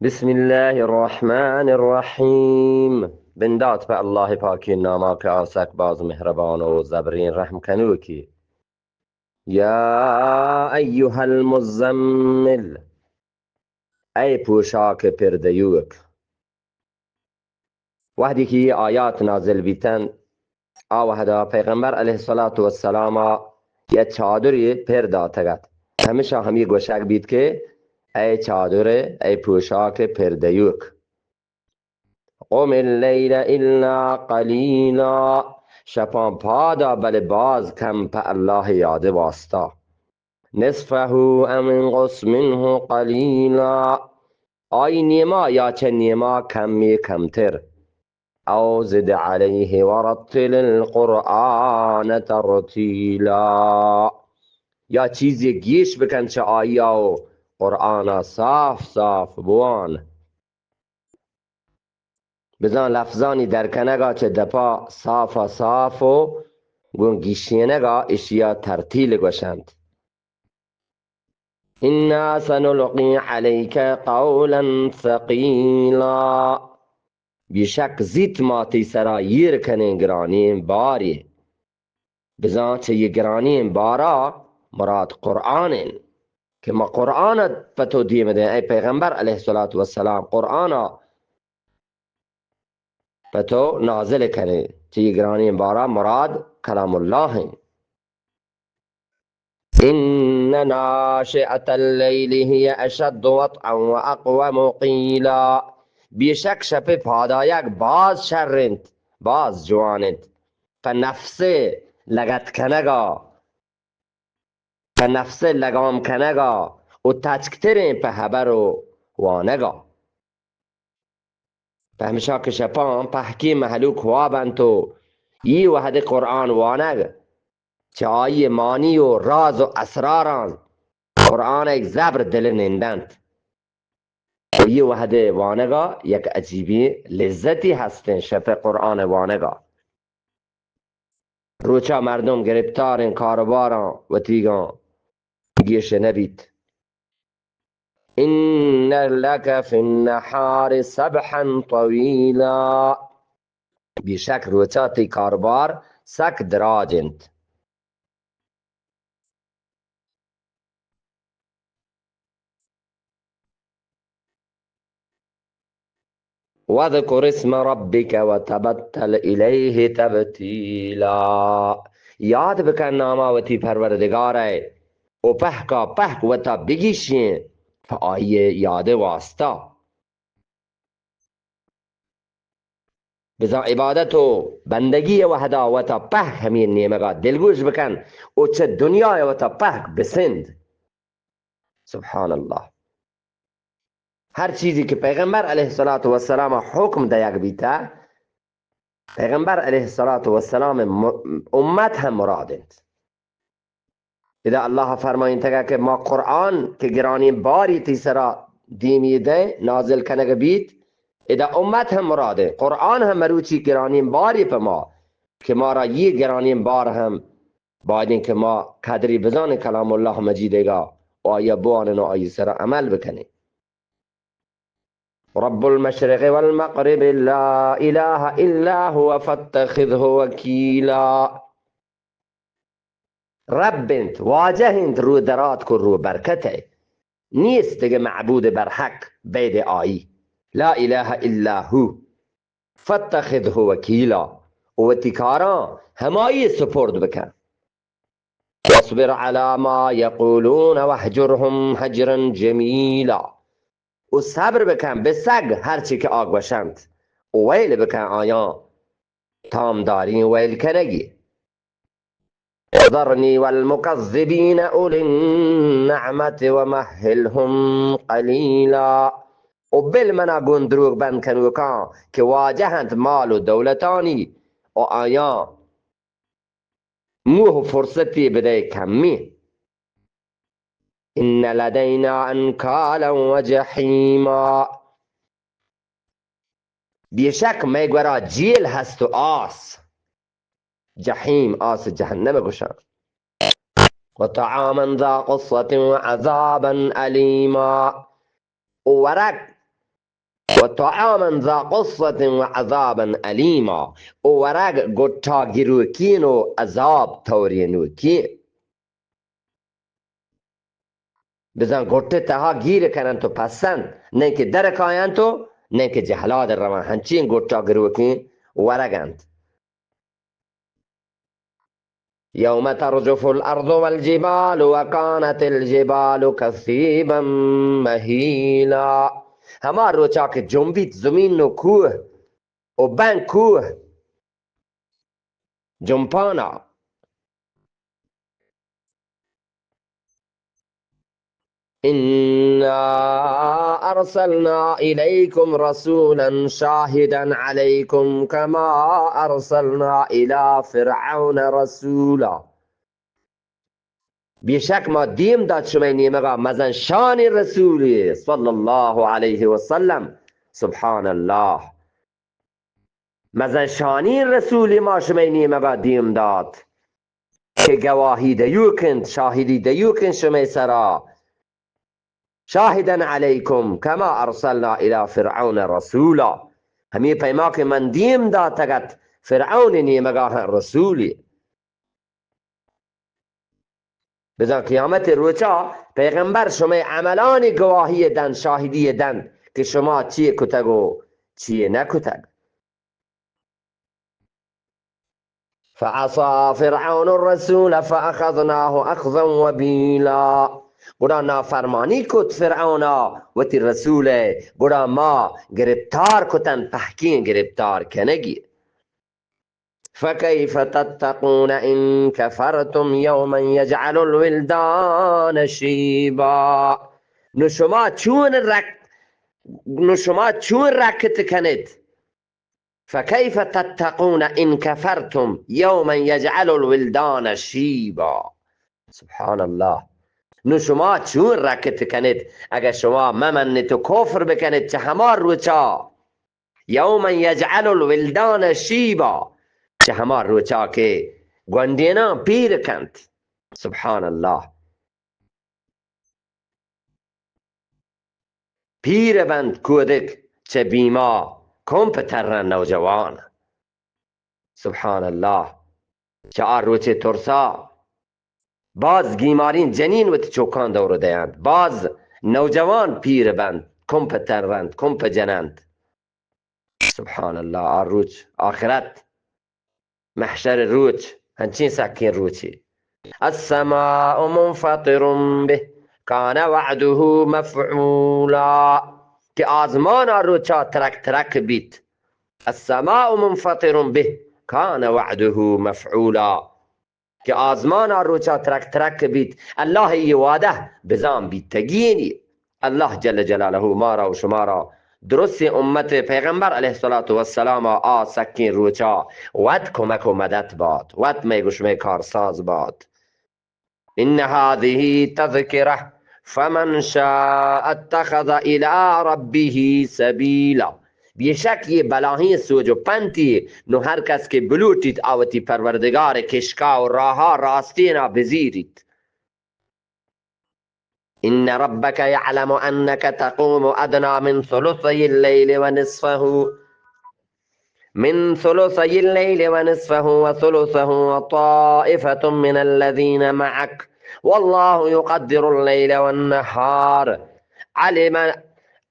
بسم الله الرحمن الرحيم. بندات په الله پاکیں ناما کہ آ سک باز مهربان و زبریں رحم کنوکی. يا أيها المزمل، اے پوشاک پردیوک. وہدی کہ اے آیات نازل بیتن، آ وہدا پیغمبر علیہ الصلوۃ والسلام ءَ یک چادرے پر داتگ ات. ہمیشا ہمی گوشگ بیت کہ اے چادر، اے پوشاک پردیوک. قم الليل إلا قليلا، شپاں پادا بلے باز کم پہ اللہ یاد واسطہ. نصفه أو انقص منه قليلا، آئی نیما یا چہ نیما کمی کمتر. أو زد عليه ورتل القرآن ترتيلا، یا چیزے گیش بکن چہ آیا و قرآنا صاف صاف بوان. بزاں لفظانی درکنگا چہ دپا صافا صاف و گوں گیشینگا اشیا ترتیل گوشنت. إنا سنلقي عليك قولا ثقيلا، بیشک زیت ما تئی سرا ایر کنیں گرانیں بارے. بزاں چہ یہ گرانیں بارا مراد قرآن انت کہ ما قرآن پہ تو دیم دیں، اے پیغمبر علیہ الصلوۃ والسلام، قرآن پہ تو نازل کنیں. چہ یہ گرانیں بارا مراد کلام اللہ انت. إن ناشئة الليل هي أشد وطئا وأقوم قيلا، بیشک شپ پادایگ باز شر انت، باز جوان انت، پہ نفس لگت کنگا، پہ نفس لگام کنگا و تچکتریں پہ حبر و وانگا. پہ ہمشا کہ شپاں پہکیں مہلوک واب انت و ای وہد قرآن وانگ چہ آئی معنی و راز و اسراراں قرآن یک زبر دل نندنت. و ای وہد وانگا یک عجیبیں لذتی ہستیں شپ قرآن وانگا. روچا مردم گرپتاریں کاروباراں وتیگاں گیش نہ بیت. إن لك في النهار سبحا طويلا، بیشک روچا تئی کاروبار سک دراج انت. واذكر اسم ربك وتبتل إليه تبتيلا، یاد بکن ناما وتی پروردگار ء و پہکا پہک وتا بگیشیں پہ آئی یاد واسطہ. بزاں عبادت و بندگی ء وہدا وتا پہک ہمے نیمگا دلگوش بکن و چہ دنیا ء وتا پہک بسند. سبحان اللہ. ہر چیزی کہ پیغمبر علیہ الصلوۃ والسلام حکم دیگ بیتا، پیغمبر علیہ الصلوۃ والسلام م-، امت ہم مراد انت. ادا اللہ فرمائنتگا کہ ما قرآن کہ گرانیں باری تئی سرا دیمی دیں نازل کنگ بیت، ادا امت ہم مراد انت. قرآن ہم مروچی گرانیں باری پہ ما کہ مارا یہ گرانیں بار ہم بایدیں کہ ما قدری بزانیں کلام اللہ مجیدگا و آیا بوانن و آئی سرا عمل بکنیں. رب المشرق والمغرب لا إله إلا هو فاتخذه وكيلا. رب انت، واجہ انت، رو دراتک و رو برکت ء. نیست دگہ معبود برحق بید آئی. لا إله إلا هو فاتخذه وكيلا. و وتی کاراں ہمائی سپرد بکن. واصبر على ما يقولون واهجرهم هجرا جميلا. و صبر بکن بہ سگ ہرچی کہ آ گوشنت، و ویل بکن آیاں تامداریں ویل کنگی. وذرني والمكذبين أولي النعمة ومهلهم قليلا. و بل منا گون دروگ بند کنوکاں کہ واجہ انت مال و دولتانی، و آیاں موہ و فرصتی بدئے کمی. إن لدينا أنكالا وجحيما. بیشک مئے گورا جیل ہست و آس، جحیم، آس جہنم گوشاں. وطعاما ذا غصة وعذابا أليما. و ورگ و طعاما ذا غصة و عذابا الیما، و ورگ گٹا گروکین و عذاب تورینوکین. بزاں گٹے تہا گیر کننت و پسنت، نئیں کہ در کاینت و نئیں کہ جہلاد روان، ہنچین گٹا گروکین ورگ انت. یوم ترجف الارض والجبال وکانت الجبال کثیبا مہیلا. ہما روچا کہ جنبیت زمین و کوہ و بن کوہ جنپانا. انا ارسلنا الیکم رسولا شاهدا علیکم کما ارسلنا الی فرعون رسولا. بیشک ما دیم دات شمئے نیمگا مزن شانی رسولی صلی اللہ علیہ وسلم. سبحان اللہ. مزن شانی رسولی ما شمئے نیمگا دیم دات کہ گواہی دیوک انت، شاہدی دیوک انت شمئے سرا. شاہدا علیکم کما ارسلنا الی فرعون رسولا. ہمے پیما کہ من دیم داتگ ات فرعون نیمگا ہم رسولی. بزاں قیامت روچا پیغمبر شمئے عملانی گواہی دنت، شاہدی دنت کہ شما چی کتگ و چی نہ کتگ. فعصى فرعون الرسول فأخذناه أخذا وبيلا. گڑا نافرمانی کت فرعونا وتی رسول ء، گڑا ما گرپتار کتن پہکیں گرپتار کنگی. فكيف تتقون إن كفرتم يوما يجعل الولدان شيبا. نو شما چون رک، نو شما چون رکت کنت؟ فكيف تتقون إن كفرتم يوما يجعل الولدان شيبا. سبحان اللہ. نو شما چون رکت کنت اگہ شما ممنت و کفر بکنت چہ ہما روچا، یوما یجعل الولدان شیبا، چہ ہما روچا کہ گونڈیناں پیر کنت. سبحان اللہ. پیر بنت کودک چہ بیما، کمپ ترن نوجوان. سبحان اللہ. چہ آ روچے ترسا باز گیمارین جنین وتی چوکاں دور دینت، باز نوجوان پیر بنت، کمپ ترنت، کمپ جننت. سبحان اللہ، آ روچ آخرت، محشر روچ، ہنچیں سکیں روچے. السماء منفطر به، کان وعده مفعولا. کہ آزمان آ روچا ترک ترک بیت. السماء منفطر به، کان وعده مفعولا. کہ آزمان آ روچا ترک ترک بیت، اللہ ء یہ وعدہ بزان بیتگینی. اللہ جل جلالہ مارا و شمارا درستیں امت پیغمبر علیہ الصلوۃ والسلام آ سکیں روچا وت کمک و مدد بات، وت مئے گشمئے کارساز بات. ان هذه تذکرة فمن شاء اتخذ الی ربه سبیلا. بیشک یہ بلاہیں سوج و پنتی، نو ہر کس کہ بلوٹیت آ وتی پروردگار کشکا و راہا راستینا بزیریت. ان ربك يعلم انك تقوم ادنى من ثلثي الليل ونصفه، من ثلثي الليل ونصفه وثلثه وطائفة من الذين معك، والله يقدر الليل والنهار، علم،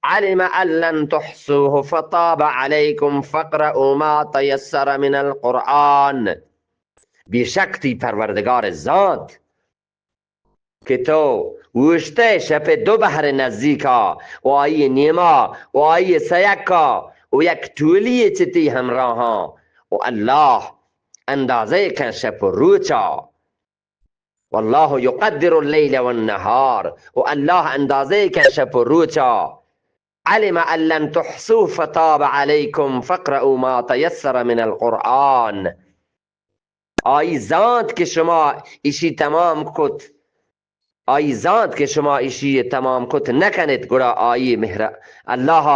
علم أن لن تحصوه فتاب عليكم فاقرؤوا ما تيسر من القرآن. بیشک تئی پروردگار زانت کہ تو اوشتئے شپ ء دو بہر نزیکا و آئی نیما و آئی سیکا و یک ٹولی چہ تئی ہمراہاں، و اللہ اندازہ کن شپ و روچا. والله يقدر الليل والنهار، و اللہ اندازہ کن شپ و روچا. علم أن لن تحصوه فتاب عليكم فاقرؤوا ما تيسر من القرآن. آئی زانت کہ شما ایشی تمام کت، آئی زانت کہ شما ایشی تمام کت نہ کنت، گڑا آئی مہر، اللہ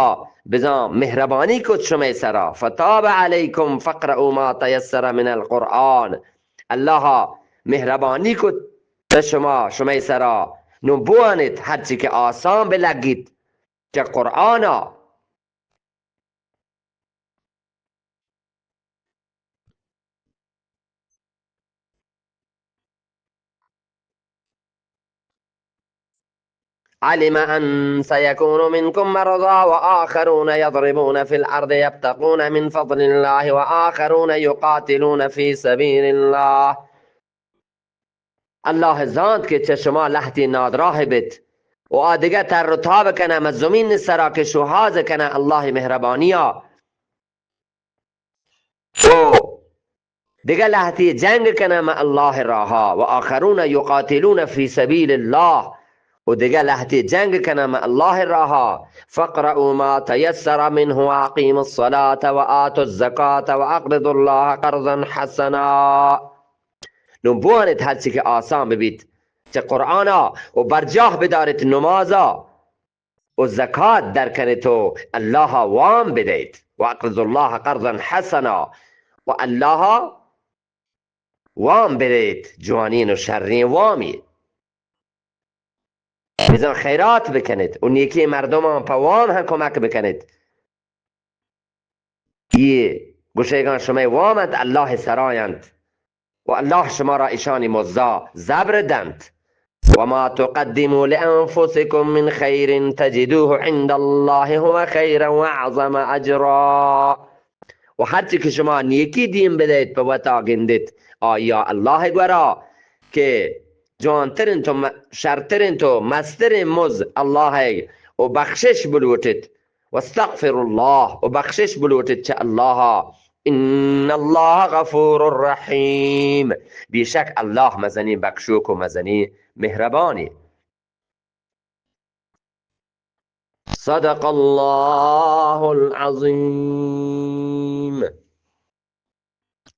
بزان مہربانی کت شمئے سرا. فتاب عليكم فاقرؤوا ما تيسر من القرآن. اللہ مہربانی کت پہ شما، شمئے سرا، نوں بوانت ہرچی کہ آسان بہ لگیت چہ قرآنا. علم أن سيكون منكم مرضى وآخرون يضربون في الأرض يبتغون من فضل الله وآخرون يقاتلون في سبيل الله. اللہ زانت کہ چہ شما لہتے نادراہ بیت و آ دگہ تر و تاب کنہ مہ زمین سرا کہ شوہاز کنہ اللہ مہربانیا. و دگہ لہتے جنگ کنہ مہ اللہ راہا، و آخرون یقاتلون فی سبیل اللہ، و دگہ لہتے جنگ کنہ مہ اللہ راہا. فاقرؤوا ما تیسر منه واقیموا الصلاة وآتوا الزکاة واقرضوا اللہ قرضا حسنا. نوں بوانت ہرچی کہ آسان ببیت چہ قرآنا و برجاہ بداریت نمازا و زکات در کنیت و اللہ وام بدئیت. واقرضوا اللہ قرضا حسنا، و اللہ وام بدئیت، جوانین و شرین وامی. بزان خیرات بکنیت و نیکی مردمان پہ وام ہم کمک بکنیت. یہ گوشگان شمئے وام انت، اللہ سرا انت. و اللہ شمارا اشانی مزدا زبر دنت. وما تقدموا لأنفسكم من خير تجدوه عند الله هو خيرا وأعظم أجرا. و ہرچی کہ شما نیکی دیم بدئیت پہ وتا گندیت آیا اللہ گورا کہ جوانتر انت و م-، شرتر انت و مسترین مز اللہ و بخشش بلوٹیت. واستغفروا الله، و بخشش بلوٹیت چہ اللہ. ان اللہ غفور رحیم، بیشک اللہ مزنی بخشوک و مزنی مہربانی. صدق اللہ العظیم.